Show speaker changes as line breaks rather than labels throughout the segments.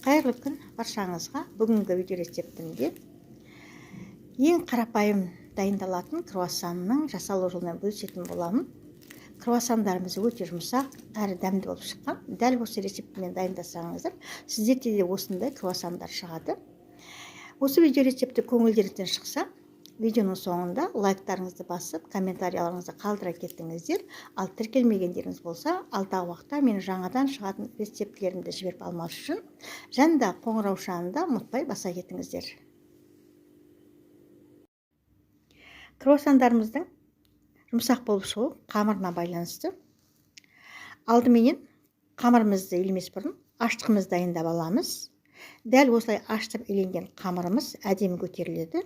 Қайырлы күн баршаңызға. Бүгінгі видео рецептімде ең қарапайым дайындалатын круассанның жасалу жолымен бөлісетін боламын. Круассандарымыз өте жұмсақ әрі дәмді болып шыққан. Дәл осы рецептімен дайындасаңыздар, сіздерде де осындай круассандар шығады. Осы видео рецепті көңілдеріңізден шықса, видеоның соңында лайктарыңызды басып, комментарияларыңызды қалдыра кеттіңіздер. Ал тіркелмегендеріңіз болса, алдағы уақытта мен жаңадан шығатын рецептілерімді жіберіп алмас үшін жанында қоңыраушаны да ұмытпай баса кетіңіздер. Круассандарымыздың жұмсақ болып шығуы қамырына байланысты. Алдыменен қамырымызды елемес бұрын ашытқымызды дайындап аламыз. Дәл осылай ашытып еленген қамырымыз әдемі көтеріледі.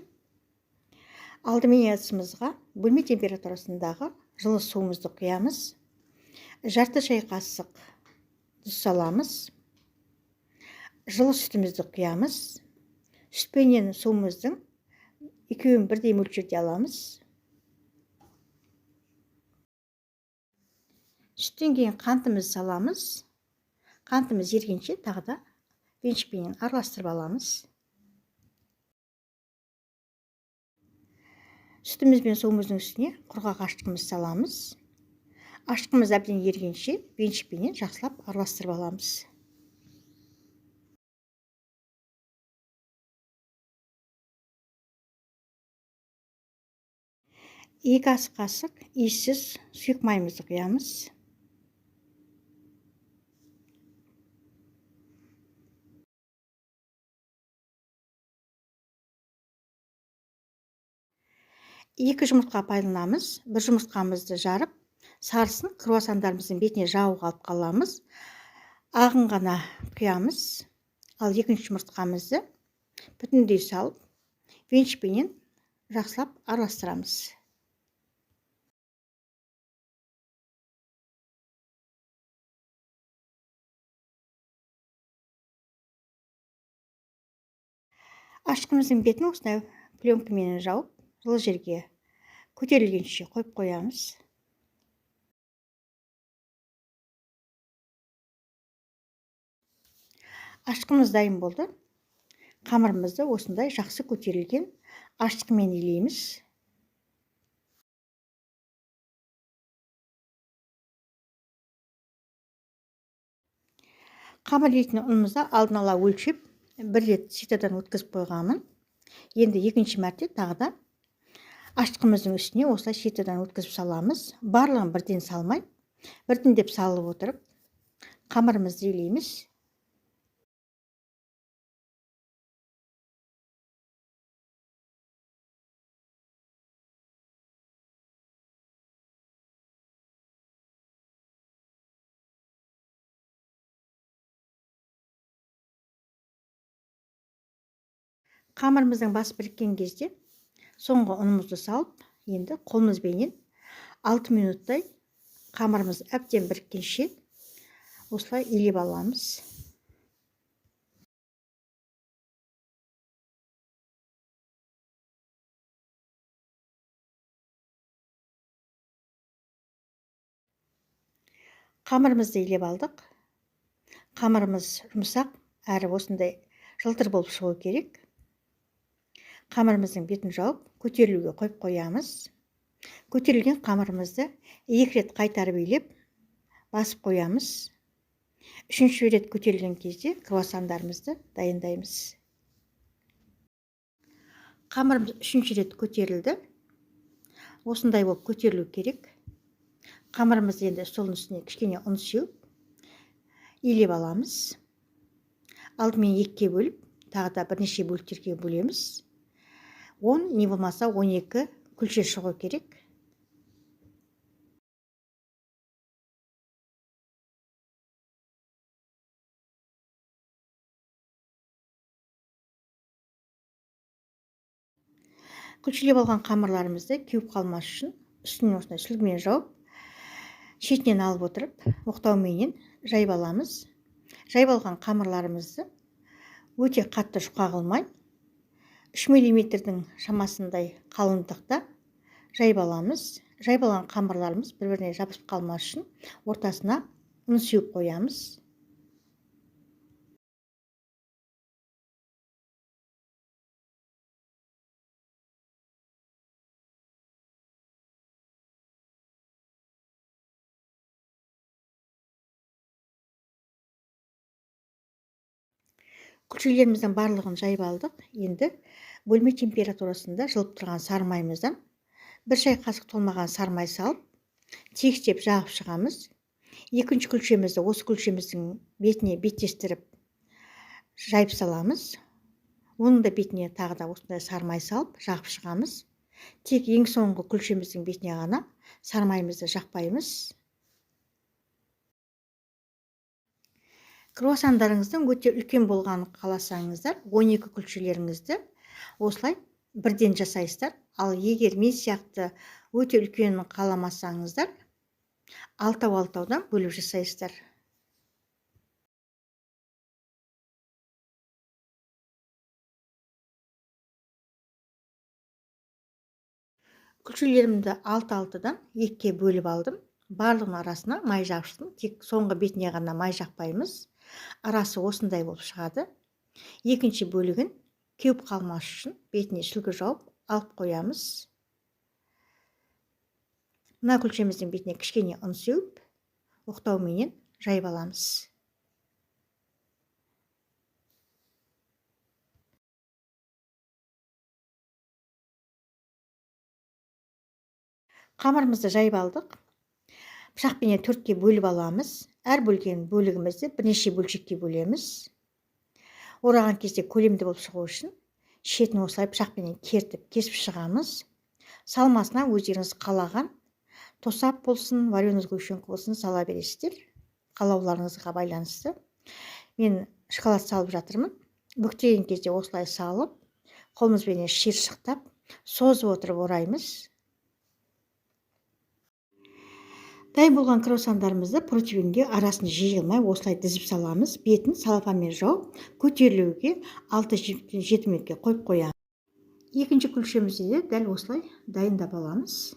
Алдымен ыдысымызға бөлме температурасындағы жылы суымызды құямыз. Жарты шай қасық тұз саламыз. Жылы сүтімізді құямыз. Сүтпенен суымыздың екеуін бірдей мөлшерде аламыз. Сүттен кейін қантымызды саламыз. Қантымыз ергенше тағы да венчикпенен араластырып аламыз. Сүтіміз бен суымыздың үстіне құрғақ ашытқымызды саламыз. Ашытқымыз әбден ергенше венчикпенен жақсылап араластырып аламыз. Екі ас қасық иіссіз сұйық майымызды құямыз. Екі жұмыртқа пайдаланамыз. Бір жұмыртқамызды жарып, сарысын круассандарымыздың бетіне жауға алып қаламыз. Ағын ғана құямыз. Ал екінші жұмыртқамызды бүтіндей салып, венчикпенен жақсылап араластырамыз. Ашытқымыздың бетін осындай пленкамен жауып, жылы жерге көтерілгенше қойып қоямыз. Ашытқымыз дайын болды. Қамырымызды осындай жақсы көтерілген ашытқымен илейміз. Қамыр илейтін ұнымызды алдын ала өлшеп, бір рет ситодан өткізіп қойғанмын. Енді екінші мәрте тағы да ашытқымыздың үстіне осылай ситодан өткізіп саламыз. Барлығын бірден салмай, біртіндеп салып отырып, қамырымызды илейміз. Қамырымыздың басы біріккен кезде соңғы ұнымызды салып, енді қолымызбенен 6 минуттай қамырымыз әбден біріккенше осылай илеп аламыз. Қамырымызды илеп алдық. Қамырымыз жұмсақ, әрі осындай жылтыр болып шығу керек. Қамырымыздың бетін жауып, көтерілуге қойып қоямыз. Көтерілген қамырымызды екі рет қайтарып илеп, басып қоямыз. Үшінші рет көтерілген кезде круассандарымызды дайындаймыз. Қамырымыз үшінші рет көтерілді. Осындай болып көтерілу керек. Қамырымызды енді столдың үстіне кішкене ұн сеуіп, илеп аламыз. Алдымен екіге бөліп, тағы да бірнеше бөліктерге бөлеміз. 10, не болмаса 12 күлше шығу керек. Күлшелеп алған қамырларымызды кеуіп қалмас үшін үстінен осындай сүлгімен жауып, шетінен алып отырып, оқтауменен жайып аламыз. Жайып алған қамырларымызды өте қатты жұқа қылмай, 3 миллиметрдің шамасындай қалыңдықта жайып аламыз. Жайып алған қамырларымыз бір-біріне жабысып қалмас үшін ортасына ұн сеуіп қоямыз. Күлшелеріміздің барлығын жайып алдық. Енді бөлме температурасында жылып тұрған сары майымыздан 1 шай қасық толмаған сары май салып, тегістеп жағып шығамыз. Екінші күлшемізді осы күлшеміздің бетіне беттестіріп жайып саламыз. Оның да бетіне тағы да осындай сары май салып жағып шығамыз. Тек ең соңғы күлшеміздің бетіне ғана сары майымызды жақпаймыз. Круассандарыңыздың өте үлкен болғанын қаласаңыздар, 12 күлшелеріңізді осылай бірден жасайсыздар. Ал егер мен сияқты өте үлкенін қаламасаңыздар, алтау-алтаудан бөліп жасайсыздар. Күлшелерімді алты-алтыдан екіге бөліп алдым. Барлығының арасына май жағып шықтым. Тек соңғы бетіне ғана май жақпаймыз. Арасы осындай болып шығады. Екінші бөлігін кеуіп қалмас үшін бетіне шүлгі жауып алып қоямыз. Мына күлшеміздің бетіне кішкене ұн сеуіп, оқтауменен жайып аламыз. Қамырымызды жайып алдық. Пышақпенен 4-ке бөліп аламыз. Әр бөлген бөлігімізді бірнеше бөлшекке бөлеміз. Ораған кезде көлемді болып шығу үшін шетін осылай пышақпенен кертіп, кесіп шығамыз. Салмасына өздеріңіз қалаған тосап болсын, вареный сгущенка болсын сала бересіздер. Қалауларыңызға байланысты. Мен шоколад салып жатырмын. Бүктеген кезде осылай салып, қолымызбенен шиыршықтап, созып отырып ораймыз. Дайын болған круассандарымызды противенге арасын жиылмай осылай тізіп саламыз. Бетін салафанмен жауып, көтерілуге 6-7 минутке қойып қоямыз. Екінші күлшемізді де дәл осылай дайындап аламыз.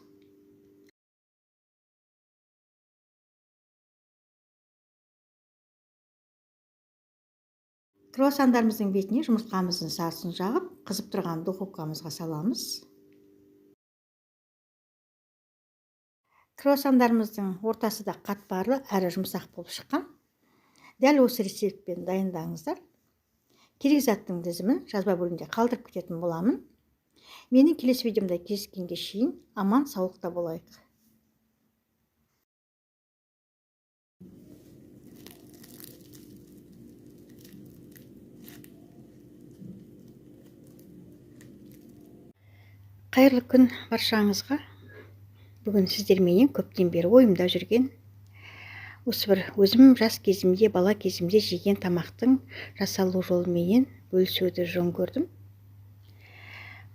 Круассандарымыздың бетіне жұмыртқамыздың сарысын жағып, қызып тұрған духовкамызға саламыз. Круассандарымыздың ортасы да қатпарлы, әрі жұмсақ болып шыққан. Дәл осы рецептпен дайындаңыздар. Керек заттың тізімін жазба бөлімінде қалдырып кететін боламын. Менің келесі видеомда кездескенге шейін аман саулықта болайық. Қайырлы күн баршаңызға. Бүгін сіздерменен көптен бері ойымда жүрген осы бір өзім жас кезімде, бала кезімде жеген тамақтың жасалу жолыменен бөлісуді жөн көрдім.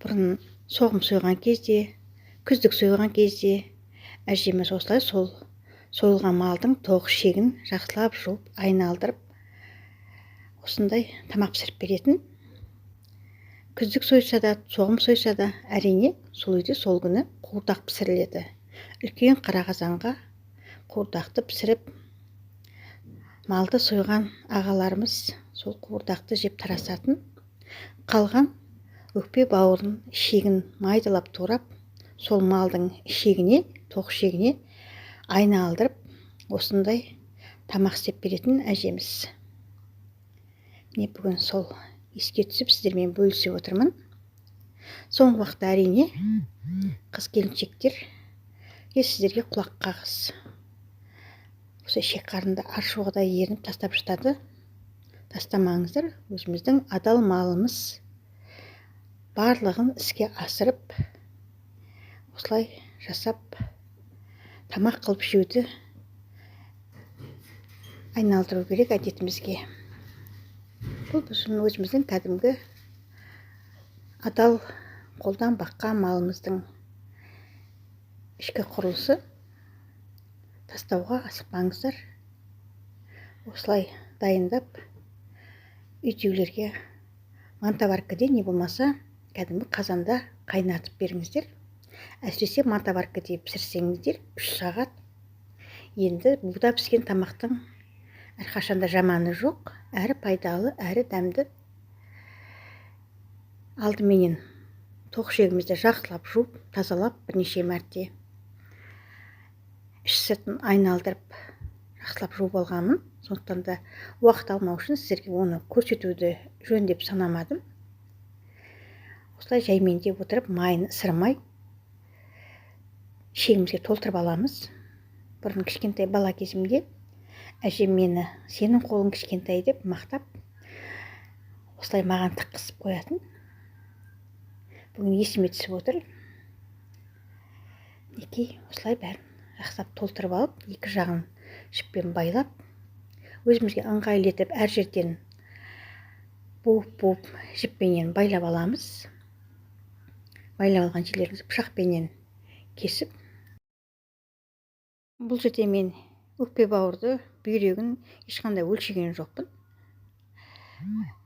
Бұрын соғым сойған кезде, күздік сойған кезде әжеміз осылай сол сойылған малдың тоқ ішегін жақсылап жуып, айналдырып осындай тамақ пісіріп беретін. Күздік сойса да, соғым сойса да, әрине сол үйде сол күні қуырдақ пісіріледі. Үлкен қара қазанға қуырдақты пісіріп, малды сойған ағаларымыз сол қуырдақты жеп тарасатын. Қалған өкпе бауырын, ішегін майдалап турап, сол малдың ішегіне, тоқ ішегіне айналдырып, осындай тамақ істеп беретін әжеміз. Міне бүгін сол еске түсіп сіздермен бөлісіп отырмын. Соңғы уақытта әрине қыз келіншектер сіздерге құлақ қағыс. Осы ішек қарынды аршуға да ерініп тастап жатады. Тастамаңыздар, өзіміздің адал малымыз барлығын іске асырып, осылай жасап, тамақ қылып жеуді айналдыру керек әдетімізге. Бұл біздің өзіміздің кәдімгі адал қолдан баққан малымыздың ішкі құрылысы. Тастауға асықпаңыздар. Осылай дайындап үйдегілерге мантоваркіде не болмаса кәдімгі қазанда қайнатып беріңіздер. Әсіресе мантоваркіде пісірсеңіздер 3 сағат. Енді буда піскен тамақтың әрқашанда жаманы жоқ, әрі пайдалы, әрі дәмді. Алдыменен тоқ ішегімізді жақсылап жуып, тазалап бірнеше мәрте іш сыртын айналдырып жақсылап жуып алғанмын. Сондықтан да уақыт алмау үшін сіздерге оны көрсетуді жөн деп санамадым. Осылай жаймендеп отырып, майын ысырмай ішегімізге толтырып аламыз. Бұрын кішкентай бала кезімде әжем мені сенің қолың кішкентай деп мақтап, осылай маған тыққызып қоятын. Бүгін есіме түсіп отыр. Мінекей, осылай бәрін жақсылап толтырып алып, екі жағын жіппен байлап, өзімізге ыңғайлы етіп әр жерден буып-буып жіппенен байлап аламыз. Байлап алған жерлеріңізді пышақпенен кесіп. Бұл жерде мен өкпе бауырды, бүйрегін ешқандай өлшеген жоқпын.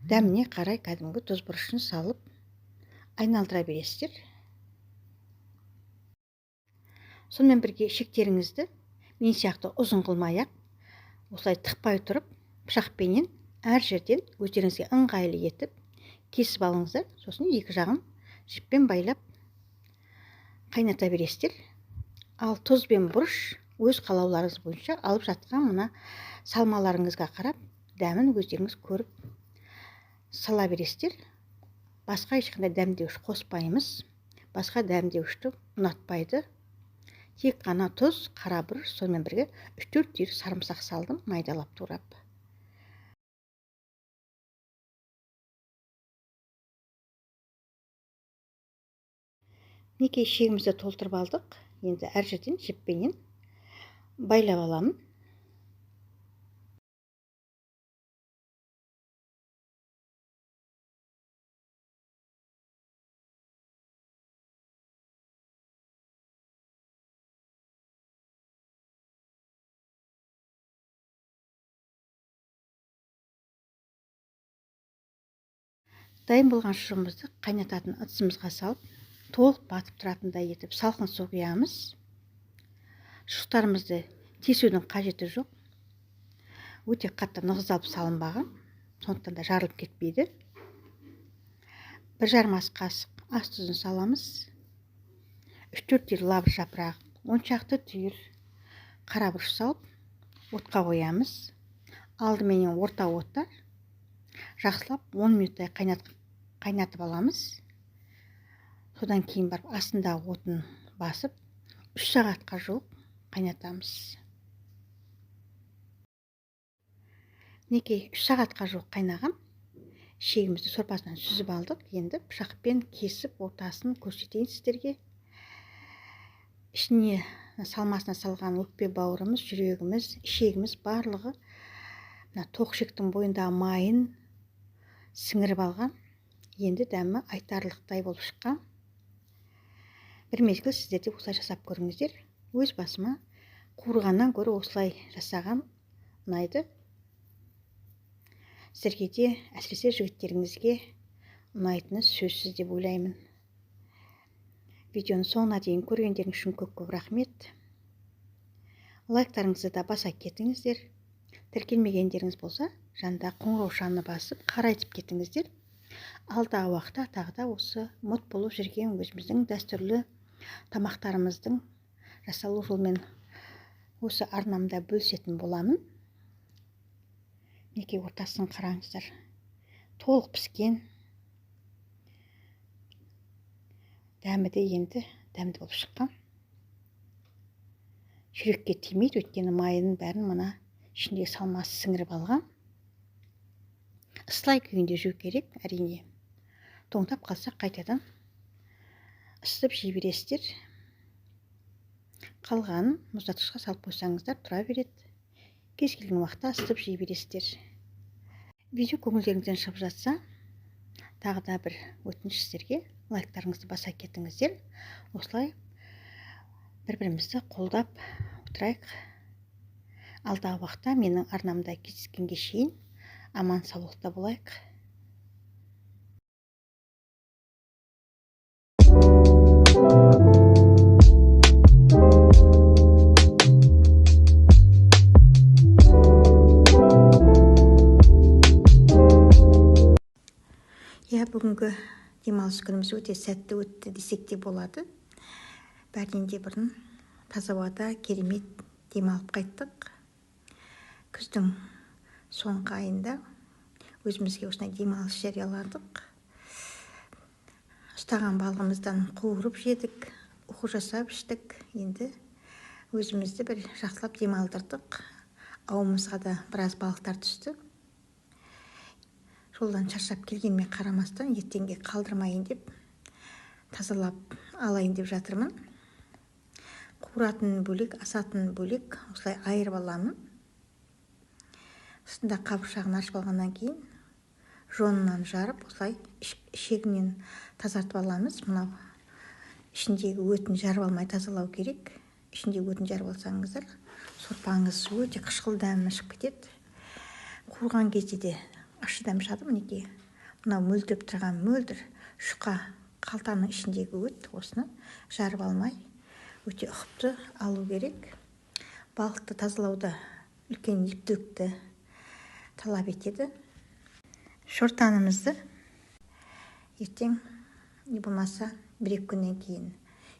Дәміне қарай кәдімгі тұз бұрышын салып айналдыра бересіздер. Сонымен бірге ішектеріңізді мен сияқты ұзын қылмай-ақ, осылай тықпай тұрып, пышақпенен әр жерден өздеріңізге ыңғайлы етіп кесіп алыңыздар. Сосын екі жағын жіппен байлап қайната бересіздер. Ал тұз бен бұрыш өз қалауларыңыз бойынша алып жатқан мына салмаларыңызға қарап дәмін өздеріңіз көріп сала бересіздер. Басқа ешқандай дәмдеуіш қоспаймыз. Басқа дәмдеуішті ұнатпайды. Тек қана тұз, қара бұрыш, сонымен бірге үш-төрт түйір сарымсақ салдым, майдалап турап. Мінекей, ішегімізді толтырып алдық. Енді әр жерден жіппенен байлап аламын. Дайын болған шұжығымызды қайнататын ыдысымызға салып, толық батып тұратындай етіп салқын су құямыз. Шұжықтарымызды тесудің қажеті жоқ. Өте қатты нығыздалып салынбаған, сондықтан да жарылып кетпейді. Бір жарым ас қасық ас тұзын саламыз. Үш-төрт түйір лавр жапырағы, он шақты түйір қара бұрыш салып, отқа қоямыз. Алдыменен орта отта жақсылап 10 минуттай қайнатып аламыз. Содан кейін барып астындағы отын басып, 3 сағатқа жуық қайнатамыз. Мінекей, 3 сағатқа жуық қайнаған ішегімізді сорпасынан сүзіп алдық. Енді пышақпен кесіп ортасын көрсетейін сіздерге. Ішіне салмасына салған өкпе бауырымыз, жүрегіміз, ішегіміз барлығы мына тоқ ішектің бойындағы майын сіңіріп алған. Енді дәмі айтарлықтай болып шыққан. Бір мезгіл сіздер де осылай жасап көріңіздер. Өз басыма қуырғаннан гөрі осылай жасаған ұнайды. Сіздерге де, әсіресе жігіттеріңізге ұнайтыны сөзсіз деп ойлаймын. Видеоның соңына дейін көргендеріңіз үшін көп-көп рахмет. Лайктарыңызды да баса кетіңіздер. Тіркелмегендеріңіз болса, жанында қоңыраушаны басып, қарайтып кетіңіздер. Алдағы уақытта тағы да осы ұмыт болып жүрген өзіміздің дәстүрлі тамақтарымыздың жасалу жолымен осы арнамда бөлісетін боламын. Мінекей, ортасын қараңыздар. Толық піскен. Дәмі де енді дәмді болып шыққан. Жүрекке тимейді, өйткені майының бәрін мына ішіндегі салмасы сіңіріп алған. Ысылай күйінде жеу керек, әрине. Тоңдап қалса қайтадан ысытып жей бересіздер. Қалғанын мұздатқышқа салып қойсаңыздар тұра береді. Кез келген уақытта ысытып жей бересіздер. Видео көңілдеріңізден шығып жатса, тағы да бір өтініш сіздерге, лайктарыңызды баса кетіңіздер. Осылай бір-бірімізді қолдап отырайық. Алдағы уақытта менің арнамда кездескенге шейін аман саулықта болайық. Бүгінгі демалыс күніміз өте сәтті өтті десек те болады. Бәрінен де бұрын таза ауада керемет демалып қайттық. Күздің Соңғы айында өзімізге осындай демалыс жарияладық. Ұстаған балығымыздан қуырып жедік, уху жасап іштік. Енді өзімізді бір жақсылап демалдырдық. Ауымызға да біраз балықтар түсті. Жолдан шаршап келгеніме қарамастан ертеңге қалдырмайын деп тазалап алайын деп жатырмын. Қуыратын бөлек, асатын бөлек осылай айырып аламын. Үстінде қабыршағын ашып алғаннан кейін жонынан жарып осылай ішегінен тазартып аламыз. Мынау ішіндегі өтін жарып алмай тазалау керек. Ішіндегі өтін жарып алсаңыздар, сорпаңыз өте қышқыл дәмі шығып кетеді. Қуырған кезде де ащы дәм шығады. Мінекей мынау мөлдіреп тұрған мөлдір жұқа қалтаның ішіндегі өт, осыны жарып алмай өте ұқыпты алу керек. Балықты тазалауда үлкен ептілікті талап етеді. Шортанымызды ертең не болмаса бір-екі күннен кейін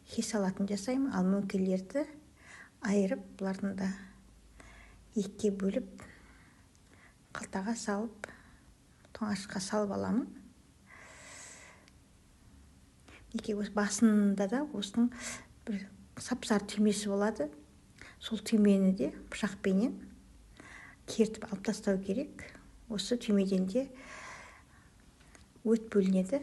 хе салатын жасаймын. Ал мөңкелерді айырып, бұлардың да екіге бөліп қалтаға салып, тоңазытқышқа салып аламын. Мінекей осы басында да осының бір сап-сары түймесі болады. Сол түймені де пышақпенен кертіп алып тастау керек. Осы түймеден де өт бөлінеді.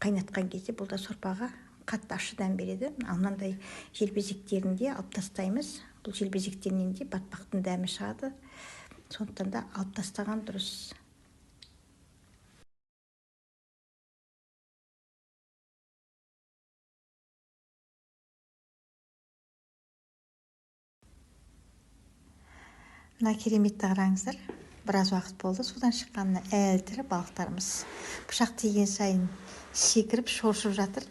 Қайнатқан кезде бұл да сорпаға қатты ащы дәм береді. Ал мынандай желбезектерін де алып тастаймыз. Бұл желбезектерінен де батпақтың дәмі шығады. Сондықтан да алып тастаған дұрыс. Мына кереметті қараңыздар. Біраз уақыт болды судан шыққанына, әлі тірі балықтарымыз. Пышақ тиген сайын секіріп шоршып жатыр.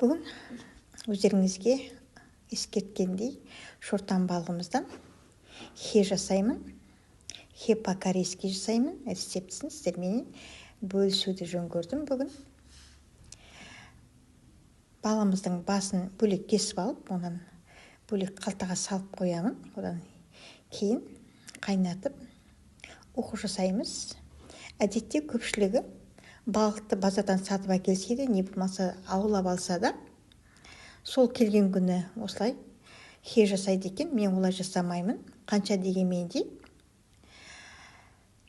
Бүгін өздеріңізге ескерткендей шортан балығымыздан хе жасаймын. Хе по-корейски жасаймын. Рецептісін сіздерменен бөлісуді жөн көрдім бүгін. Балығымыздың басын бөлек кесіп алып, онан бөлек қалтаға салып қоямын. Одан кейін қайнатып уху жасаймыз. Әдетте көпшілігі балықты базардан сатып әкелсе де, не болмаса аулап алса да, сол келген күні осылай хе жасайды екен. Мен олай жасамаймын. Қанша дегенмен де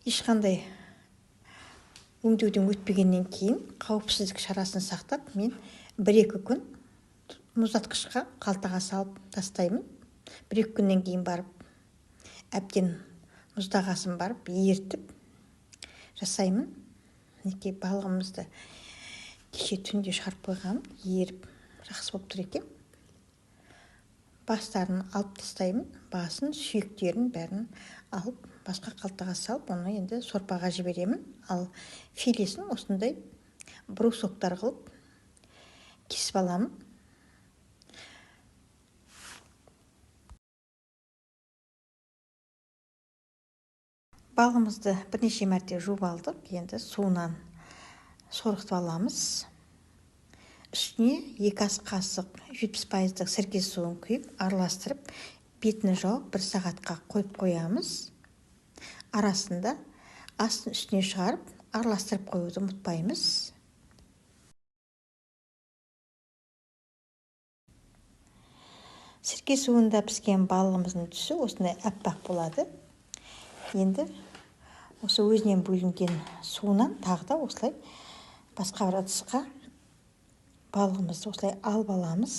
ешқандай өңдеуден өтпегеннен кейін қауіпсіздік шарасын сақтап, мен бір-екі күн мұздатқышқа қалтаға салып тастаймын. Бір-екі күннен кейін барып әбден мұздағасын барып ертіп жасаймын. Мінекей балығымызды кеше түнде шығарып қойғанмын, еріп жақсы болып тұр екен. Бастарын алып тастаймын, басын, сүйектерін бәрін алып басқа қалтаға салып, оны енді сорпаға жіберемін. Ал филесін осындай брусоктар қылып кесіп аламын. Балығымызды бірнеше мәрте жуып алдық. Енді суынан сорғытып аламыз. Үстіне 2 ас қасық 70% сірке суын құйып, араластырып, бетін жауып 1 сағатқа қойып қоямыз. Арасында астын үстіне шығарып, араластырып қоюды ұмытпаймыз. Сірке суында піскен балығымыздың түсі осындай аппақ болады. Енді осы өзінен бөлінген суынан тағы да осылай басқа бір ыдысқа балығымызды осылай алып аламыз.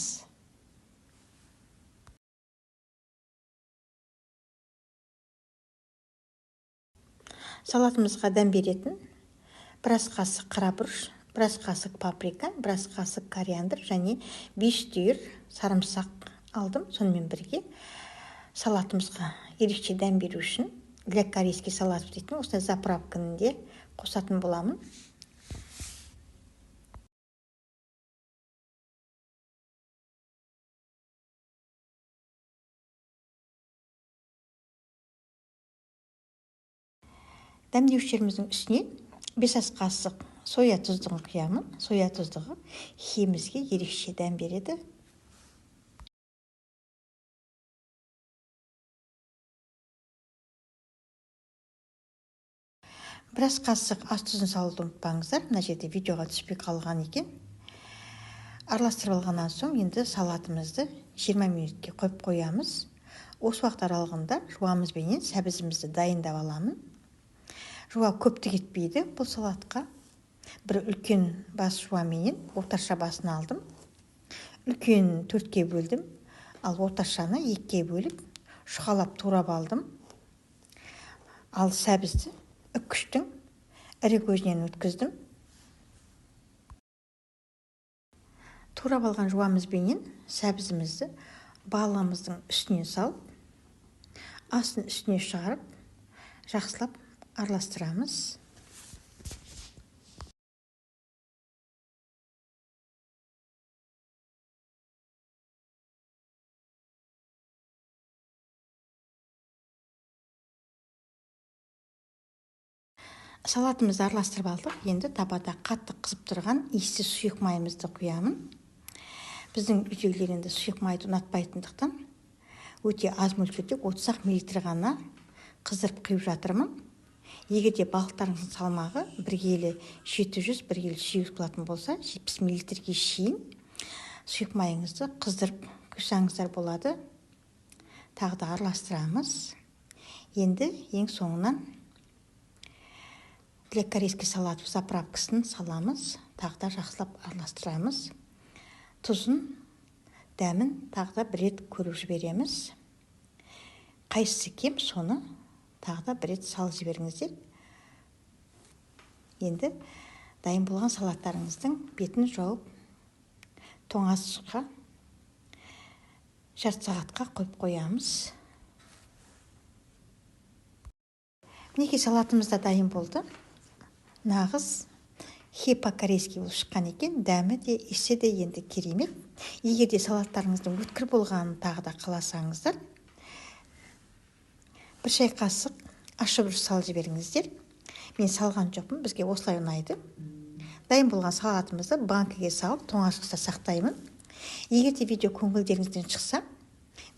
Салатымызға дәм беретін бір ас қасық қара бұрыш, бір ас қасық паприка, бір ас қасық кориандр және 5 түйір сарымсақ алдым. Сонымен бірге салатымызға ерекше дәм беру үшін для корейский салат дейтін осындай заправканы де қосатын боламын. Дәмдеуіштеріміздің үстіне 5 ас қасық соя тұздығын құямын. Соя тұздығы хемізге ерекше дәм береді. Біраз қасық ас тұзын салуды ұмытпаңыздар. Мына жерде видеоға түспей қалған екен. Араластырып алғаннан соң енді салатымызды 20 минутке қойып қоямыз. Осы уақыт аралығында жуамызбенен сәбізімізді дайындап аламын. Жуа көпті кетпейді бұл салатқа. Бір үлкен бас жуаменен орташа басын алдым. Үлкен 4-ке бөлдім, ал орташаны 2-ке бөліп жұқалап турап алдым. Ал сәбізді үккіштің ірі көзінен өткіздім. Турап алған жуамызбенен сәбізімізді балығымыздың үстіне салып, астын үстіне шығарып, жақсылап араластырамыз. Салатымызды араластырып алдық. Енді табада қатты қызып тұрған иісті сұйық майымызды құямын. Біздің үйдегілер енді сұйық майды ұнатпайтындықтан өте аз мөлшерде 30 миллилитр ғана қыздырып құйып жатырмын. Егер де балықтарыңыздың салмағы 1 келі 700, 1 келі 800 болатын болса, 70 миллилитрге шейін сұйық майыңызды қыздырып құйсаңыздар болады. Тағы да араластырамыз. Енді ең соңынан для корейский салат заправкасын саламыз. Тағы да жақсылап араластырамыз. Тұзын, дәмін тағы да бір рет көріп жібереміз. Қайсысы кем, соны тағы да бір рет салып жіберіңіздер. Енді дайын болған салаттарыңыздың бетін жауып, тоңазытқышқа жарты сағатқа қойып қоямыз. Мінекей салатымыз да дайын болды. Нағыз хе по-корейски болып шыққан екен. Дәмі де, иісі де енді керемет. Егер де салаттарыңыздың өткір болғанын тағы да қаласаңыздар, бір шай қасық ащы бұрыш салып жіберіңіздер. Мен салған жоқпын, бізге осылай ұнайды. Дайын болған салатымызды банкіге салып тоңазытқышта сақтаймын. Егер де видео көңілдеріңізден шықса,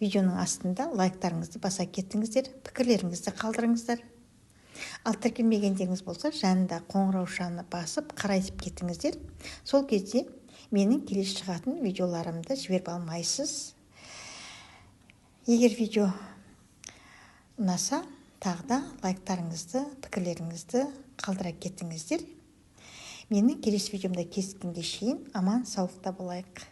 видеоның астында лайктарыңызды баса кетіңіздер, пікірлеріңізді қалдырыңыздар. Ал тіркелмегендеріңіз болса, жанында қоңыраушаны басып қарайтып кетіңіздер. Сол кезде менің келесі шығатын видеоларымды жіберіп алмайсыз. Егер видео ұнаса, тағы да лайктарыңызды, пікірлеріңізді қалдыра кетіңіздер. Менің келесі видеомда кездескенге шейін аман саулықта болайық.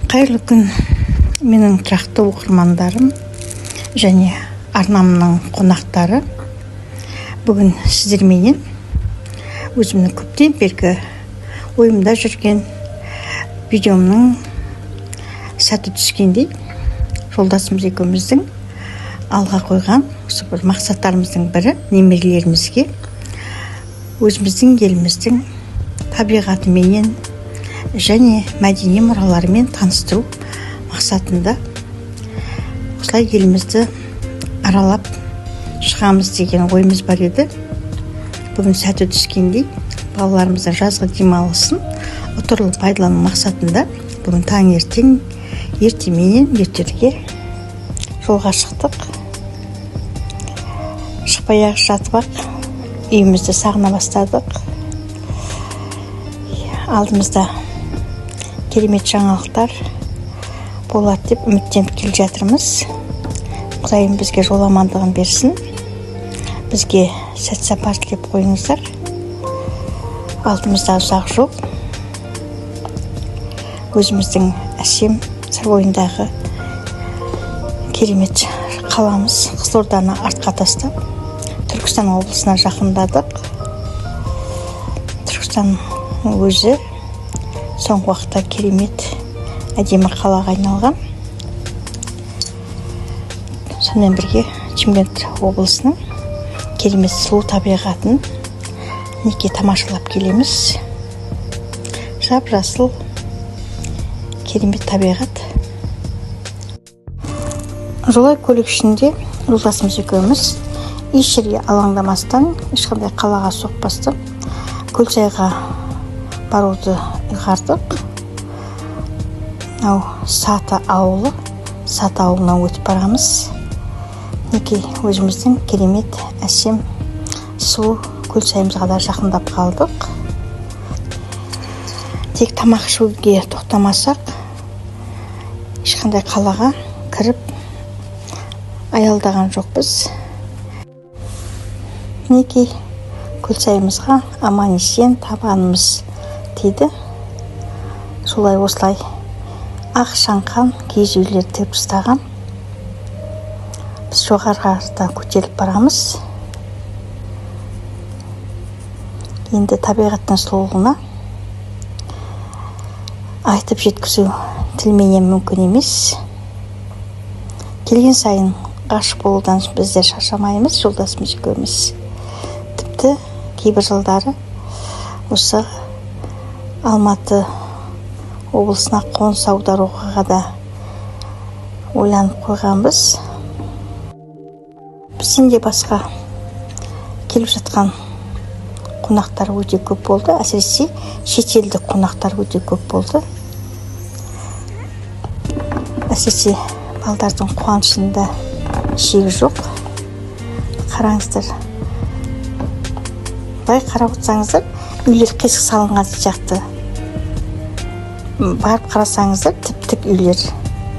Қайырлы күн, менің тұрақты оқырмандарым және арнамның қонақтары. Бүгін сіздерменен өзімнің көптен бергі ойымда жүрген видеомның сәті түскендей, жолдасымыз екеуміздің алға қойған осы бір мақсаттарымыздың бірі немерелерімізге өзіміздің еліміздің табиғатыменен және мәдени мұраларымен таныстыру мақсатында осылай елімізді аралап шығамыз деген ойымыз бар еді. Бүгін сәті түскендей, балаларымыздың жазғы демалысын ұтырлы пайдалану мақсатында бүгін таңертең ертеменен ертерге жолға шықтық. Шықпай-ақ жатып-ақ үйімізді сағына бастадық. Алдымызда керемет жаңалықтар болады деп үміттеніп келе жатырмыз. Құдайым бізге жол амандығын берсін. Бізге сәт сапар тілеп қойыңыздар. Алдымызда ұзақ жол. Өзіміздің әсем Сыр бойындағы керемет қаламыз Қызылорданы артқа тастап, Түркістан облысына жақындадық. Түркістан өзі соңғы уақытта керемет әдемі қалаға айналған. Сонымен бірге Шымкент облысының керемет сұлу табиғатын неке тамашалап келеміз. Жап-жасыл керемет табиғат. Жолай көлік ішінде жолдасымыз екеуміз еш жерге алаңдамастан, ешқандай қалаға соқпастан Көлсайға баруды ұйғардық. Мынау Саты ауылы, Саты ауылына өтіп барамыз. Мінекей өзіміздің керемет әсем сұлу Көлсайымызға да жақындап қалдық. Тек тамақ ішуге тоқтамасақ, ешқандай қалаға кіріп аялдаған жоқпыз. Мінекей Көлсайымызға аман есен табанымыз тиді. Солай осылай ақ шаңқан киіз үйлер тігіп тастаған. Біз жоғарыға көтеріліп барамыз. Енді табиғаттың сұлулығына айтып жеткізу тілменен мүмкін емес. Келген сайын ғашық болудан біздер шаршамаймыз, жолдасымыз екеуміз. Тіпті кейбір жылдары осы Алматы облысына қоныс аударуға да ойланып қойғанбыз. Бізден де басқа келіп жатқан қонақтар өте көп болды. Әсіресе шетелдік қонақтар өте көп болды. Әсіресе балдардың қуанышында шегі жоқ. Қараңыздар, былай қарап отырсаңыздар, үйлер қисық салынған сияқты. Барып қарасаңыздар, тіп-тік үйлер.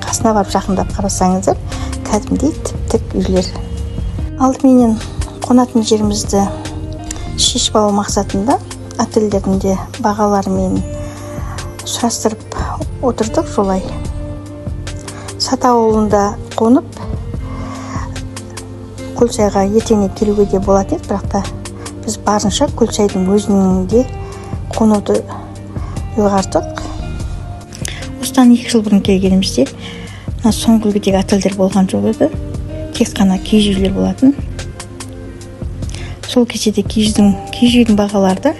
Қасына барып жақындап қарасаңыздар, кәдімгідей тіп-тік үйлер. Алдыменен қонатын жерімізді шешіп алу мақсатында отельдердің де бағаларымен сұрастырып отырдық жолай. Саты ауылында қонып, Көлсайға ертеңіне келуге де болатын еді, бірақ та біз барынша Көлсайдың өзінің де қонуды ұйғардық. Осыдан 2 жыл бұрын келгенімізде мына соңғы үлгідегі отельдер болған жоқ еді. Тек қана киіз үйлер болатын. Сол кезде де киіз үйдің бағалары да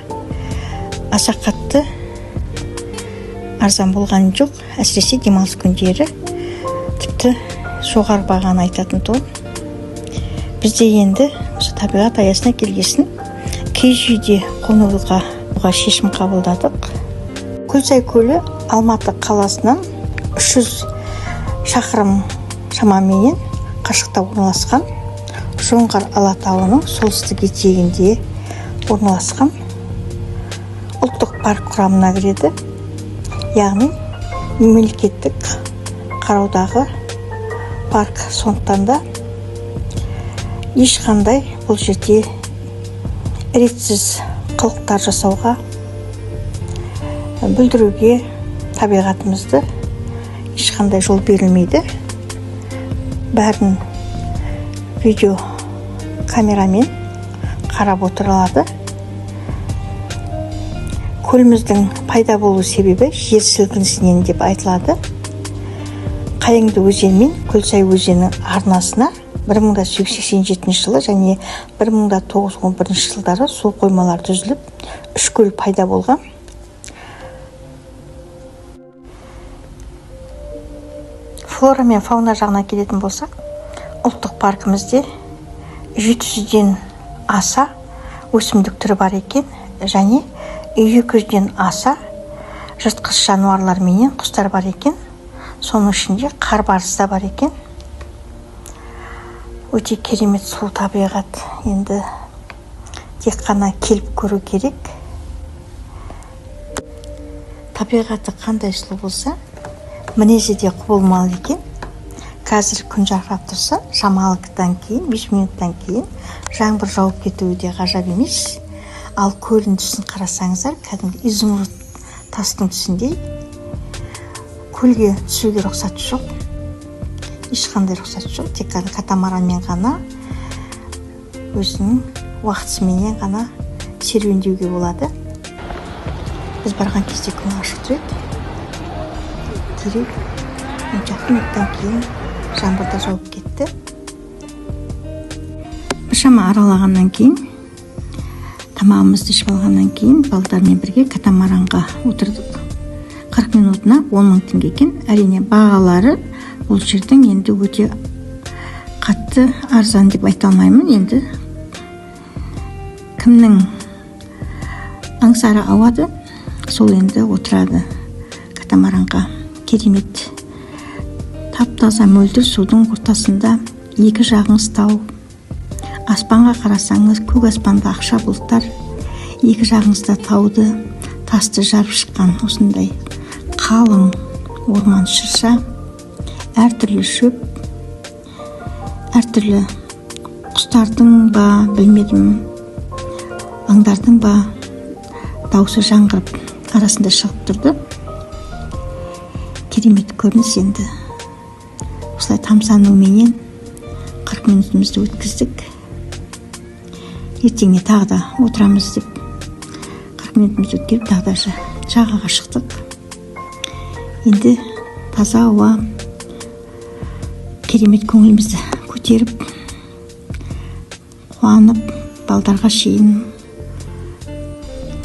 аса қатты арзан болған жоқ. Әсіресе демалыс күндері тіпті жоғары бағаны айтатын тұғын. Бізде енді осы табиғат аясына келгесін киіз үйде қонуға шешім қабылдадық. Көлсай көлі Алматы қаласынан 300 шақырым шамаменен қашықта орналасқан, Жоңғар Алатауының солтүстік етегінде орналасқан ұлттық парк құрамына кіреді. Яғни мемлекеттік қараудағы парк. Сондықтан да ешқандай бұл жерде ретсіз қылықтар жасауға, бүлдіруге табиғатымызды ешқандай жол берілмейді. Бәрін видео камерамен қарап отырылады. Көліміздің пайда болу себебі жер сілкінісінен деп айтылады. Қайыңды өзені мен Көлсай өзенінің арнасына 1887 жылы және 1911 жылдары су қоймалары түзіліп, үш көл пайда болған. Флора мен фауна жағына келетін болсақ, ұлттық паркімізде 700-ден аса өсімдік түрі бар екен және 200-ден аса жыртқыш жануарлар менен құстар бар екен. Соның ішінде қар барысы да бар екен. Өте керемет сұлу табиғат. Енді тек қана келіп көру керек. Табиғаты қандай сұлу болса, мінезі де құбылмалы екен. Қазір күн жарқырап тұрса, шамалыдан кейін, 5 минуттан кейін жаңбыр жауып кетуі де ғажап емес. Ал көлдің түсін қарасаңыздар, кәдімгі изумруд тастың түсіндей. Көлге түсуге рұқсат жоқ. Ешқандай рұқсат жоқ. Тек қана катамаранмен ғана, өзінің уақытысыменен ғана серуендеуге болады. Біз барған кезде күн ашық тұр еді. Дереу 16 минуттан кейін жаңбыр да жауып кетті. Біршама аралағаннан кейін, тамағымызды ішіп алғаннан кейін балдармен бірге катамаранға отырдық. 40 минутына 10 мың теңге екен. Әрине бағалары бұл жердің енді өте қатты арзан деп айта алмаймын. Енді кімнің аңсары ауады, сол енді отырады катамаранға. Керемет тап-таза мөлдір судың ортасында екі жағыңыз тау. Аспанға қарасаңыз, көк аспанда ақша бұлттар, екі жағыңызда тауды, тасты жарып шыққан осындай қалың орман шырша, әртүрлі шөп, әртүрлі құстардың ба, білмедім, аңдардың ба даусы жаңғырып арасында шығып тұрды. Керемет көрініс енді. Осылай тамсануменен 40 минутымызды өткіздік. Ертеңіне тағы да отырамыз деп 40 минутымызды өткеріп тағы да жағаға шықтық. Енді таза ауа, керемет көңілімізді көтеріп, қуанып, балдарға шейін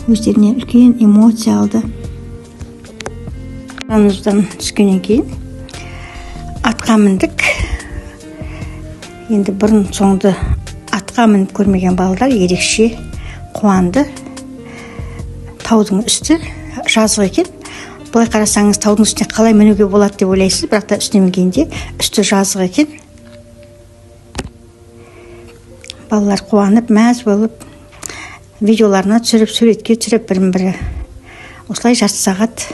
өздеріне үлкен эмоция алды. Арамыздан түскеннен кейін атқа міндік. Енді бұрын соңды атқа мініп көрмеген балалар ерекше қуанды. Таудың үсті жазық екен. Былай қарасаңыз, таудың үстіне қалай мінуге болады деп ойлайсыз, бірақ та үстіне мінгенде үсті жазық екен. Балалар қуанып, мәз болып, видеоларына түсіріп, суретке түсіріп бірін-бірі. Осылай жарты сағат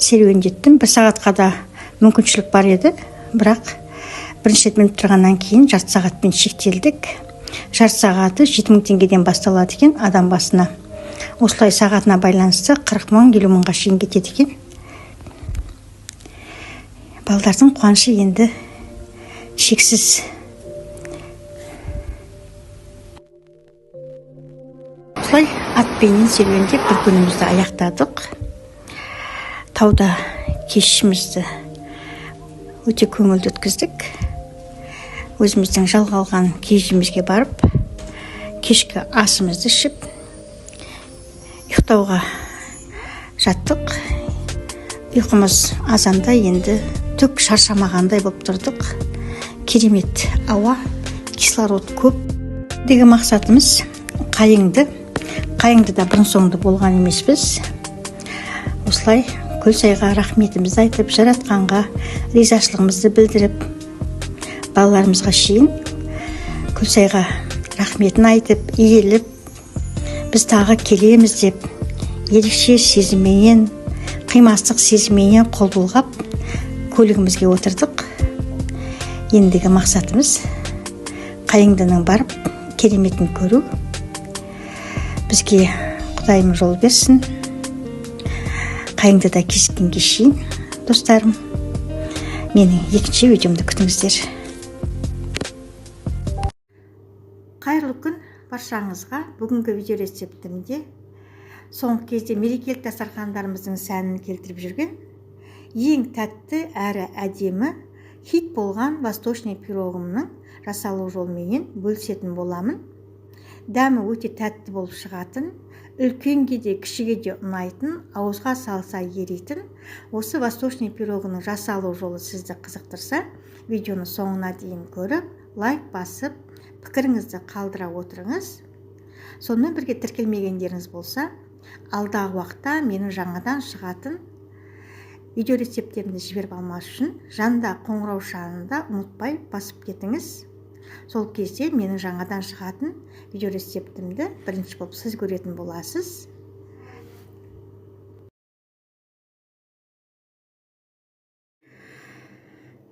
серуендеттім. Бір сағатқа да мүмкіншілік бар еді, бірақ бірінші рет мініп тұрғаннан кейін жарты сағатпен шектелдік. Жарты сағаты 7000 теңгеден басталады екен адам басына. Осылай сағатына байланысты 40 мың, 50 мыңға шейін кетеді екен. Балдардың қуанышы енді шексіз. Осылай атпенен серуендеп бір күнімізді аяқтадық. Тауда кешімізді өте көңілді өткіздік. Өзіміздің жалға алған киізімізге барып, кешкі асымызды ішіп, ұйықтауға жаттық. Ұйқымыз азанда енді түк шаршамағандай болып тұрдық. Керемет ауа, кислород көп. Деген мақсатымыз Қайыңды. Қайыңдыда бұрын соңды болған емеспіз. Осылай Көлсайға рахметімізді айтып, Жаратқанға ризашылығымызды білдіріп, балаларымызға шейін Көлсайға рахметін айтып, иіліп, біз тағы келеміз деп ерекше сезімменен, қимастық сезімменен қол бұлғап көлігімізге отырдық. Ендігі мақсатымыз Қайыңдының барып кереметін көру. Бізге Құдайым жол берсін. Қайыңдыда кездескенге шейін, достарым. Менің екінші видеомды күтіңіздер. Қайырлы күн баршаңызға. Бүгінгі видео рецептімде соңғы кезде мерекелік дастархандарымыздың сәнін келтіріп жүрген ең тәтті әрі әдемі хит болған восточный пирогымның жасалу жолыменен бөлісетін боламын. Дәмі өте тәтті болып шығатын, үлкенге де кішіге де ұнайтын, ауызға салса еритін осы восточный пирогының жасалу жолы сізді қызықтырса, видеоны соңына дейін көріп, лайк басып, пікіріңізді қалдыра отырыңыз. Сонымен бірге тіркелмегендеріңіз болса, алдағы уақытта менің жаңадан шығатын видео рецепттерімді жіберіп алмас үшін жанында қоңыраушаны да ұмытпай басып кетіңіз. Сол кезде менің жаңадан шығатын видео рецептімді бірінші болып сіз көретін боласыз.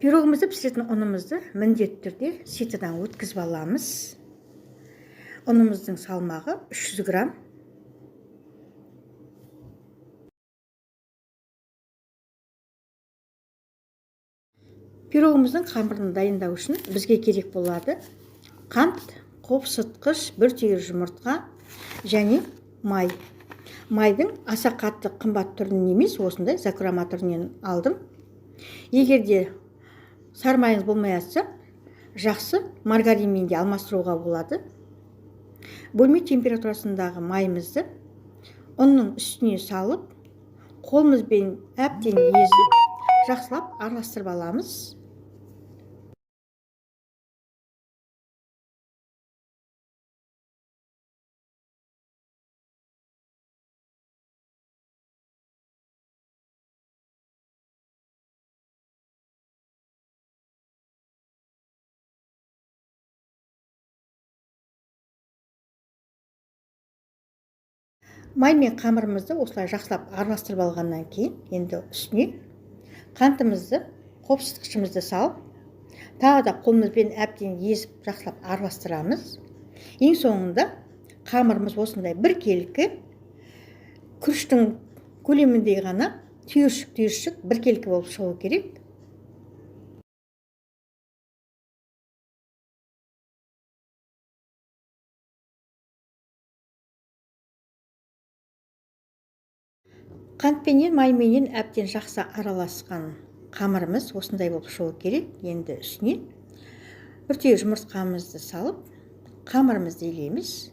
Пирогымызды пісіретін ұнымызды міндетті түрде ситодан өткізіп аламыз. Ұнымыздың салмағы 300 грамм. Пирогымыздың қамырын дайындау үшін бізге керек болады қант, қопсытқыш, бір түйір жұмыртқа және май. Майдың аса қатты қымбат түрін емес, осындай закрома түрінен алдым. Егер де сары майыңыз болмай жатса, жақсы маргаринмен де алмастыруға болады. Бөлме температурасындағы майымызды ұнның үстіне салып, қолымызбен әбден езіп, жақсылап араластырып аламыз. Май мен қамырымызды осылай жақсылап араластырып алғаннан кейін енді үстіне қантымызды, қопсытқышымызды салып, тағы да қолымызбен әбден езіп жақсылап араластырамыз. Ең соңында қамырымыз осындай біркелкі күріштің көлеміндей ғана түйіршік-түйіршік біркелкі болып шығу керек. Қантпенен, майменен әбден жақсы араласқан қамырымыз осындай болып шығу керек. Енді үстіне бір түйір жұмыртқамызды салып, қамырымызды илейміз.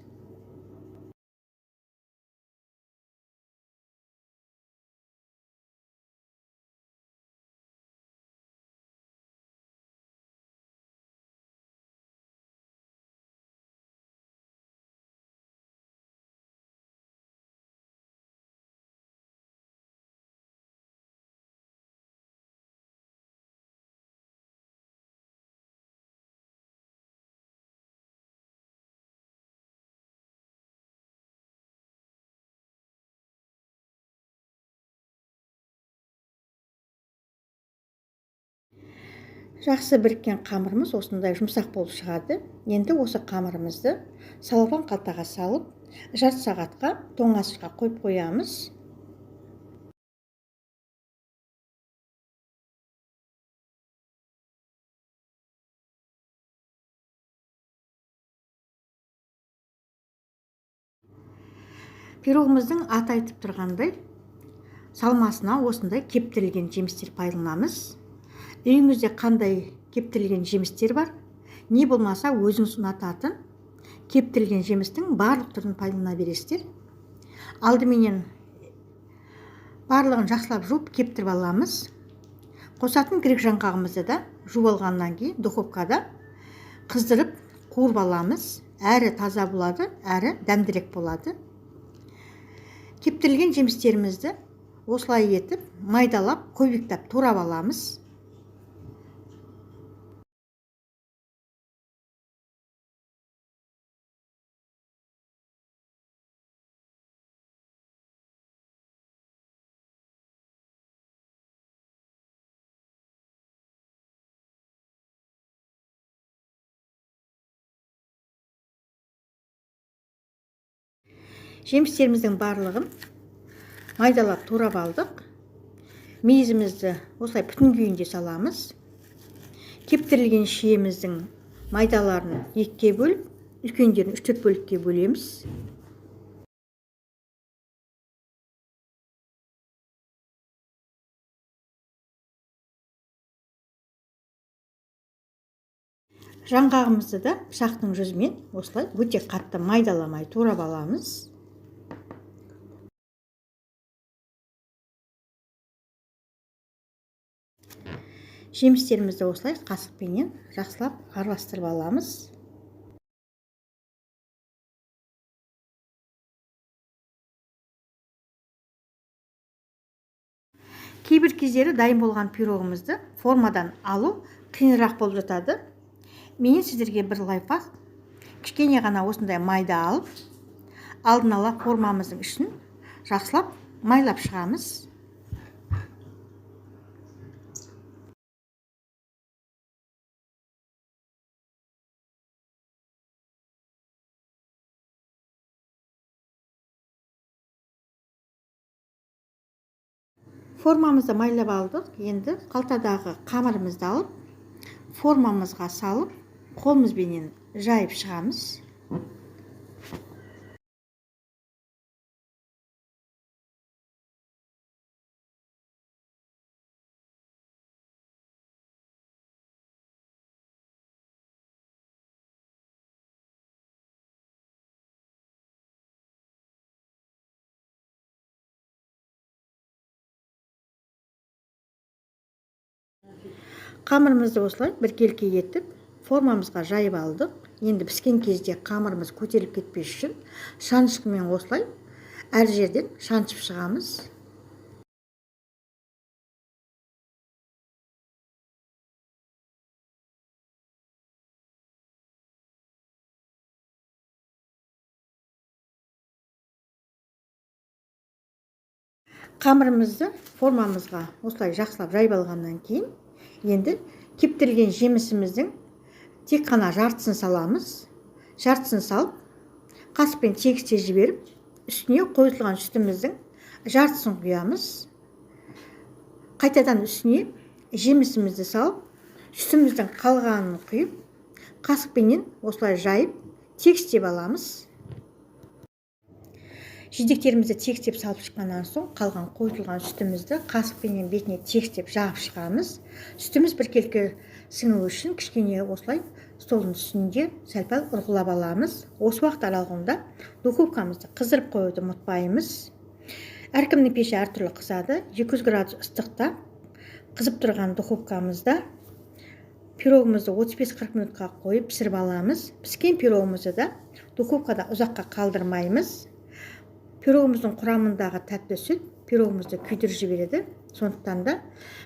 Жақсы біріккен қамырымыз осындай жұмсақ болып шығады. Енді осы қамырымызды салафан қалтаға салып, жарты сағатқа тоңазытқышқа қойып қоямыз. Пирогымыздың аты айтып тұрғандай, салмасына осындай кептірілген жемістер пайдаланамыз. Үйіңізде қандай кептірілген жемістер бар, не болмаса өзіңіз ұнататын кептірілген жемістің барлық түрін пайдалана бересіздер. Алдыменен барлығын жақсылап жуып кептіріп аламыз. Қосатын грек жаңғағымызды да жуып алғаннан кейін духовкада қыздырып қуырып аламыз. Әрі таза болады, әрі дәмдірек болады. Кептірілген жемістерімізді осылай етіп майдалап, кубиктап турап аламыз. Жемістеріміздің барлығын майдалап турап алдық. Мейізімізді осылай бүтін күйінде саламыз. Кептірілген шиеміздің майдаларын 2-ге бөліп, үлкендерін 3-4 бөлікке бөлеміз. Жаңғағымызды да пышақтың жүзімен осылай өте қатты майдаламай турап аламыз. Жемістерімізді осылай қасықпенен жақсылап араластырып аламыз. Кейбір кездері дайын болған пирогымызды формадан алу қиынырақ болып жатады. Мен сіздерге бір лайфхак, кішкене ғана осындай майды алып, алдын ала формамыздың ішін жақсылап майлап шығамыз. Формамызды майлап алдық. Енді қалтадағы қамырымызды алып, формамызға салып, қолымызбенен жайып шығамыз. Қамырымызды осылай біркелкі етіп формамызға жайып алдық. Енді піскен кезде қамырымыз көтеріліп кетпес үшін шанышқымен осылай әр жерден шаншып шығамыз. Қамырымызды формамызға осылай жақсылап жайып алғаннан кейін енді кептірілген жемісіміздің тек қана жартысын саламыз. Жартысын салып, қасықпен тегістеп жіберіп, үстіне қойылған сүтіміздің жартысын құямыз. Қайтадан үстіне жемісімізді салып, сүтіміздің қалғанын құйып, қасықпенен осылай жайып, тегістеп аламыз. Жидектерімізді тегістеп салып шыққаннан соң қалған қойылған сүтімізді қасықпенен бетіне тегістеп жағып шығамыз. Сүтіміз біркелкі сіңу үшін кішкене осылай столдың үстінде сәл-пәл ұрғылап аламыз. Осы уақыт аралығында духовкамызды қыздырып қоюды ұмытпаймыз. Әркімнің пеші әртүрлі қызады. 200 градус ыстықта қызып тұрған духовкамызда пирогымызды 35-40 минутқа қойып пісіріп аламыз. Піскен пирогымызды да духовкада ұзаққа қалдырмаймыз. Пирогымыздың құрамындағы тәтті сүт пирогымызды күйдіріп жібереді. Сондықтан да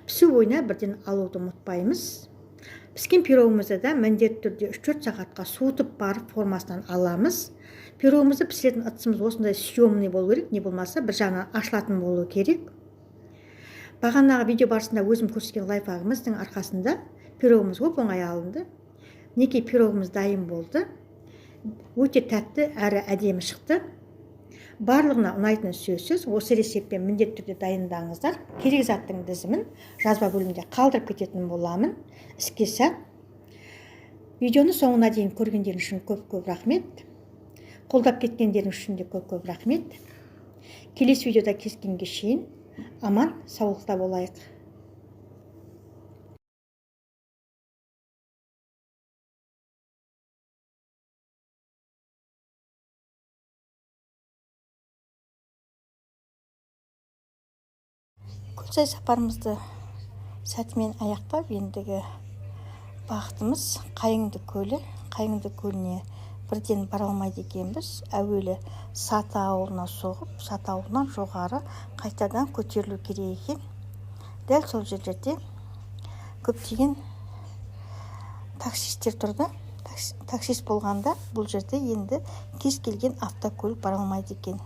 пісу бойына бірден алуды ұмытпаймыз. Піскен пирогымызды да міндетті түрде 3-4 сағатқа суытып барып формасынан аламыз. Пирогымызды пісіретін ыдысымыз осындай съемный болу керек, не болмаса бір жағынан ашылатын болу керек. Бағанағы видео барысында өзім көрсеткен лайфхагымыздың арқасында пирогымыз оп-оңай алынды. Мінекей пирогымыз дайын болды. Өте тәтті әрі әдемі шықты. Барлығына ұнайтын сөзсіз, осы рецептпен міндетті түрде дайындаңыздар. Керек заттың тізімін жазба бөлімінде қалдырып кететін боламын. Іске сәт. Видеоны соңына дейін көргендеріңіз үшін көп-көп рахмет. Қолдап кеткендеріңіз үшін де көп-көп рахмет. Келесі видеода кездескенге шейін аман саулықта болайық. Көлсай сапарымызды сәтімен аяқтап, ендігі бағытымыз Қайыңды көлі. Қайыңды көліне бірден бара алмайды екенбіз. Әуелі Саты ауылына соғып, Саты ауылынан жоғары қайтадан көтерілу керек екен. Дәл сол жерлерде көптеген таксисттер тұрды. Таксист болғанда бұл жерде енді кез келген автокөлік бара алмайды екен.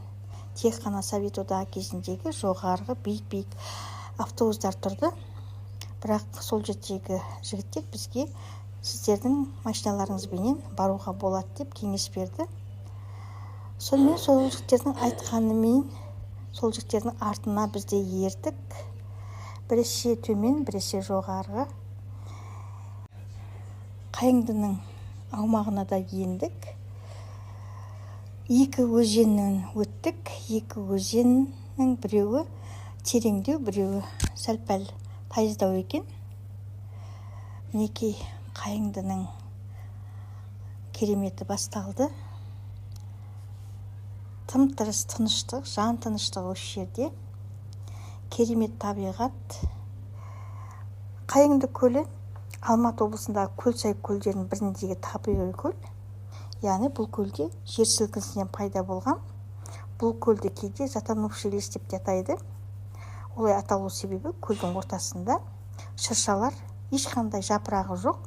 Тек қана Совет одағы кезіндегі жоғарғы биік-биік автобустар тұрды. Бірақ сол жердегі жігіттер бізге сіздердің машиналарыңызбенен баруға болады деп кеңес берді. Сонымен сол жігіттердің айтқанымен сол жігіттердің артына біз де ердік. Біресе төмен, біресе жоғарғы. Қайыңдының аумағына да ендік. Екі өзеннен өттік. Екі өзеннің біреуі тереңдеу, біреуі сәл-пәл тайыздау екен. Мінекей, Қайыңдының кереметі басталды. Тым-тырыс тыныштық, жан тыныштығы осы жерде. Керемет табиғат. Қайыңды көлі Алматы облысындағы Көлсай көлдерінің біріндегі табиғи көл. Яғни бұл көлде жер сілкінісінен пайда болған. Бұл көлді кейде затонувший лес деп те атайды. Олай аталу себебі көлдің ортасында шыршалар, ешқандай жапырағы жоқ,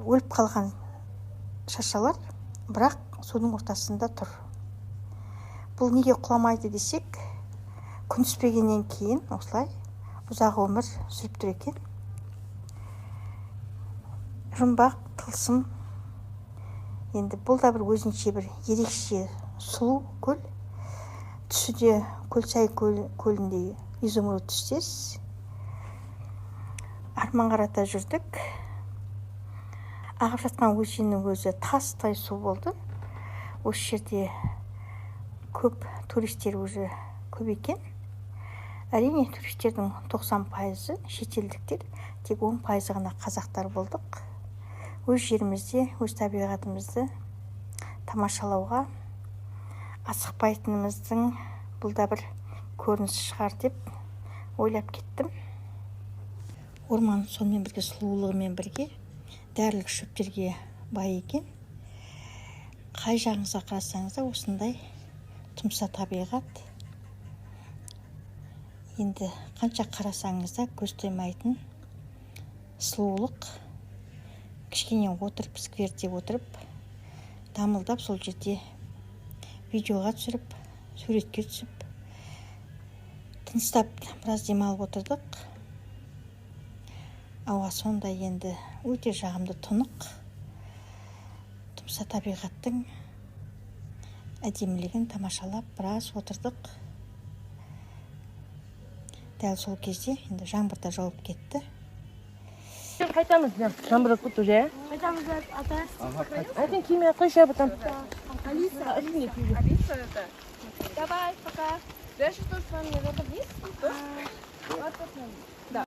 өліп қалған шыршалар, бірақ судың ортасында тұр. Бұл неге құламайды десек, күн түспегеннен кейін осылай ұзақ өмір сүріп тұр екен. Жұмбақ, тылсым. Енді бұл да бір өзінше бір ерекше сұлу көл. Түсі де Көлсай көліндей изумруд түстес. Арман қарата жүрдік. Ағып жатқан өзеннің өзі тастай су болды. Осы жерде көп туристер уже көп екен. Әрине, туристердің 90%-ы шетелдіктер, тек 10%-ы ғана қазақтар болдық. Өз жерімізде, өз табиғатымызды тамашалауға асықпайтынымыздың бұл да бір көрінісі шығар деп ойлап кеттім. Орман сонымен бірге сұлулығымен бірге дәрілік шөптерге бай екен. Қай жағыңызға қарасаңыз да осындай тұмса табиғат. Енді қанша қарасаңыз да көз тоймайтын сұлулық. Кішкене отырып, скверде отырып, дамылдап, сол жерде видеоға түсіріп, суретке түсіп, тыныстап біраз демалып отырдық. Ауа сондай енді өте жағымды, тұнық. Тұмса табиғаттың әдемілігін тамашалап біраз отырдық. Дәл сол кезде енді жаңбыр да жауып кетті.
Қайтамыз, жаңбыр жауып кетті уже, ә?
Қайтамыз, ата.
Әйтең киме қойшы, потом.
Алиса.
Алиса это.
Давай, пока.
Дальше что с вами? Наверное, вниз? Да.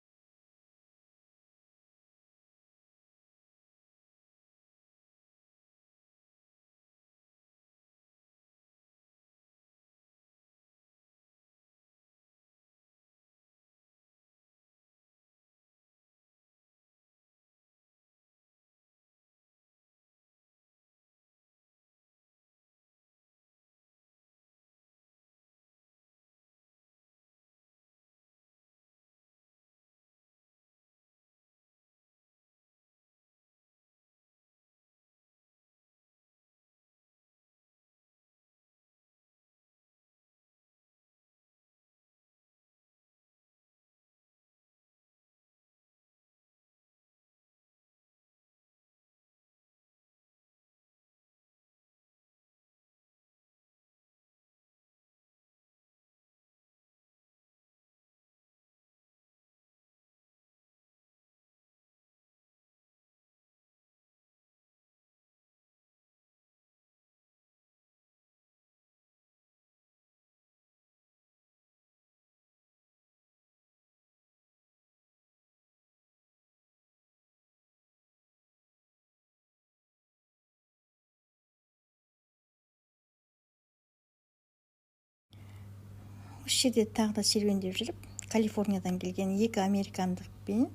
Осы жерде тағы да серуендеп жүріп, Калифорниядан келген екі американдықпен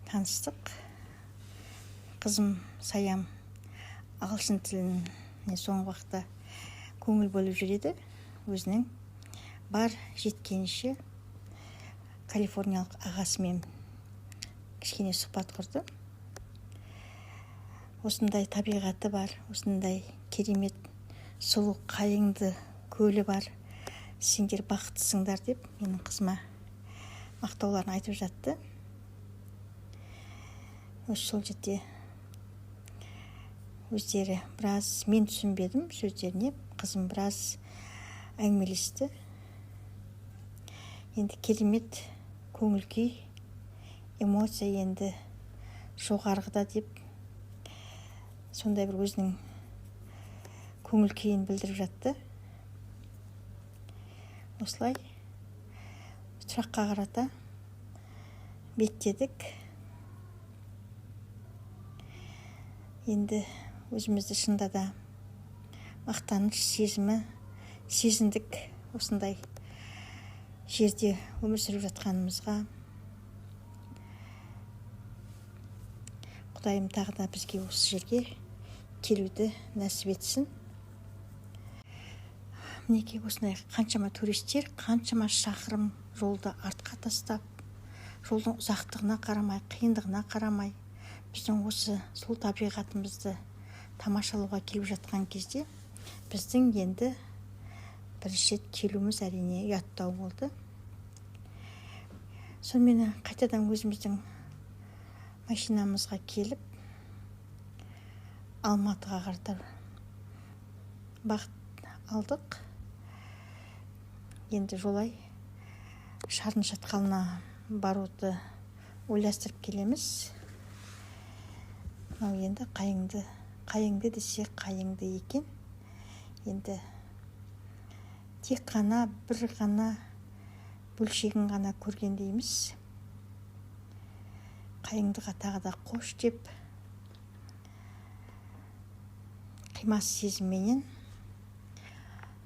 таныстық. Қызым Саям ағылшын тіліне соңғы уақытта көңіл бөліп жүреді. Өзінің бар жеткенше калифорниялық ағасымен кішкене сұхбат құрды. Осындай табиғаты бар, осындай керемет сұлу Қайыңды көлі бар, сендер бақыттысыңдар деп менің қызыма мақтауларын айтып жатты. Осы сол жерде өздері біраз, мен түсінбедім сөздеріне, қызым біраз әңгімелесті. Енді керемет көңіл күй, эмоция енді жоғарғыда деп Сондай бір өзінің көңіл күйін білдіріп жатты. Осылай тұраққа қарата беттедік. Енді өзімізді шында да мақтаныш сезімі сезіндік осындай жерде өмір сүріп жатқанымызға. Құдайым тағы да бізге осы жерге келуді нәсіп етсін. Мінекей осындай қаншама туристер қаншама шақырым жолды артқа тастап, жолдың ұзақтығына қарамай, қиындығына қарамай, біздің осы сұлу табиғатымызды тамашалауға келіп жатқан кезде біздің енді бірінші рет келуіміз әрине ұяттау болды. Сонымен қайтадан өзіміздің машинамызға келіп Алматыға қарата бағыт алдық. Енді жолай Шарын шатқалына баруды ойластырып келеміз. Мынау енді қайыңды, қайыңды десе қайыңды екен. Енді тек қана бір ғана бөлшегін ғана көргендейміз. Қайыңдыға тағы да қош деп қимас сезімменен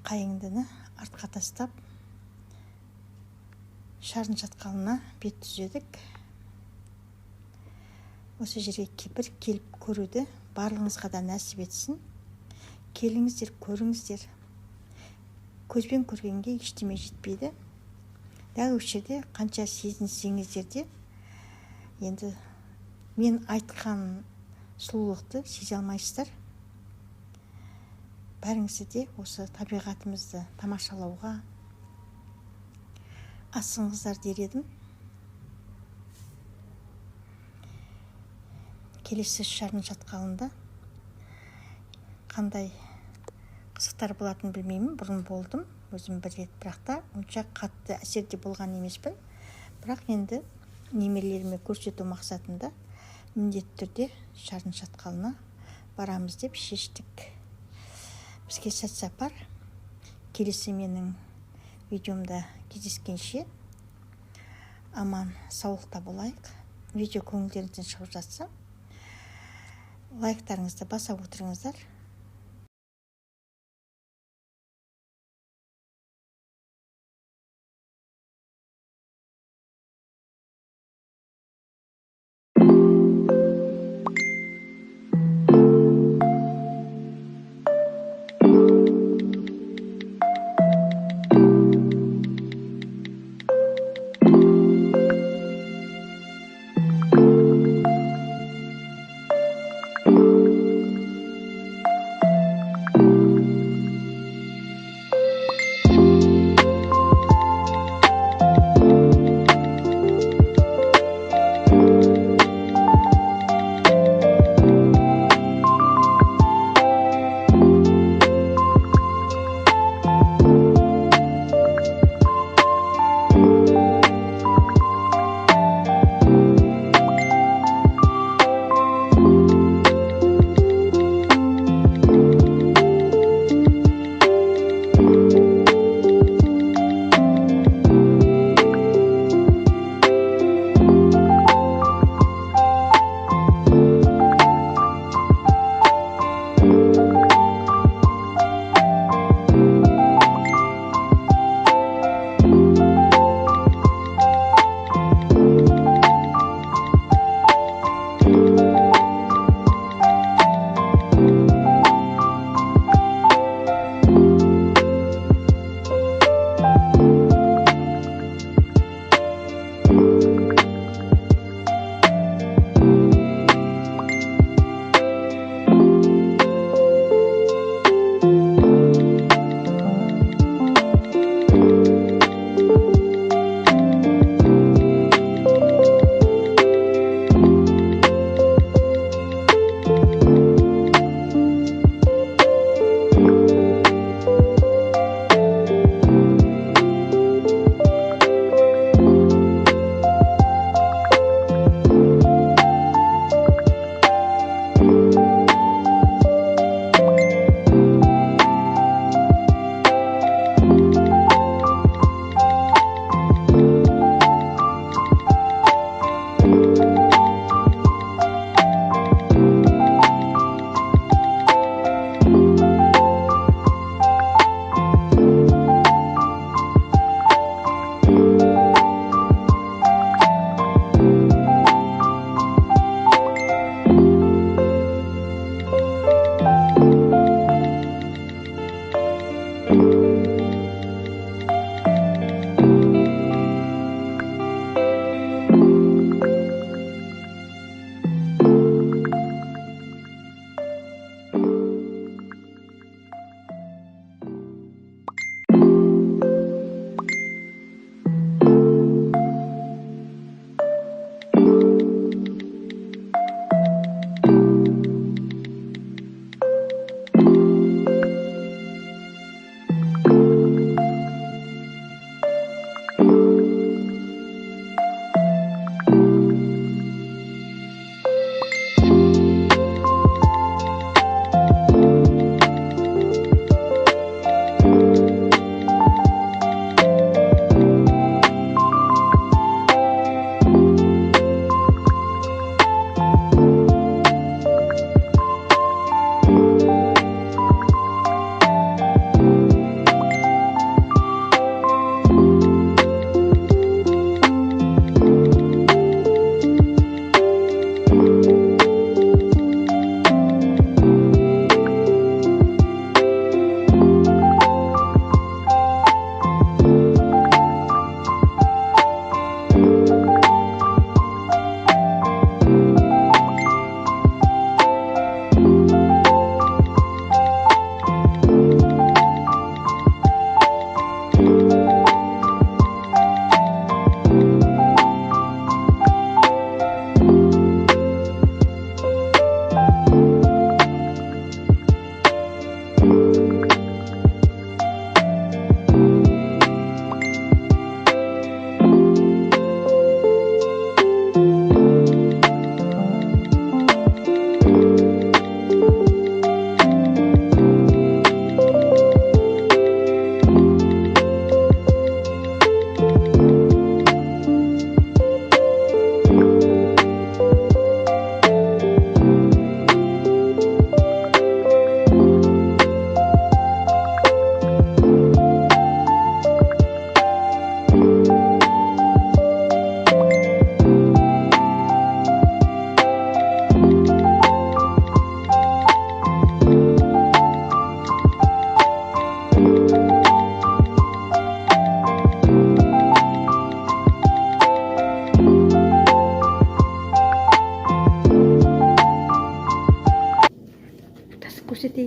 қайыңдыны артқа тастап Шарын шатқалына бет түзедік. Осы жерге бір келіп көруді барлығыңызға да нәсіп етсін. Келіңіздер, көріңіздер. Көзбен көргенге ештеме жетпейді. Дәл осы жерде қанша сезінсеңіздер де енді мен айтқан сұлулықты сезе алмайсыздар. Бәріңізді де осы табиғатымызды тамашалауға асығыңыздар дер едім. Келесі Шарын шатқалында қандай қызықтар болатынын білмеймін. Бұрын болдым өзім бір рет, бірақ та онша қатты әсерде болған емеспін. Бірақ енді немерелеріме көрсету мақсатында міндетті түрде Шарын шатқалына барамыз деп шештік. Бізге сәт сапар. Келесі менің видеомда кездескенше аман саулықта болайық. Видео көңілдеріңізден шығып жатса лайктарыңызды баса отырыңыздар.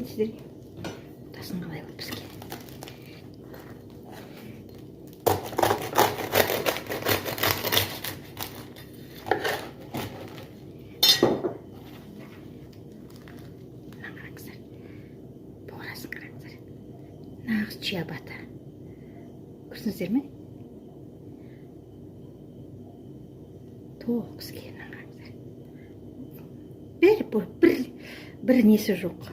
Көрсетейін сіздерге, ботасын қалай болып піскен. Мына қараңыздар, бұғырасын қараңыздар, нағыз чиабата, көрдіңіздер ме? Толық піскен, мына қараңыздар, бір бір бір несі жоқ.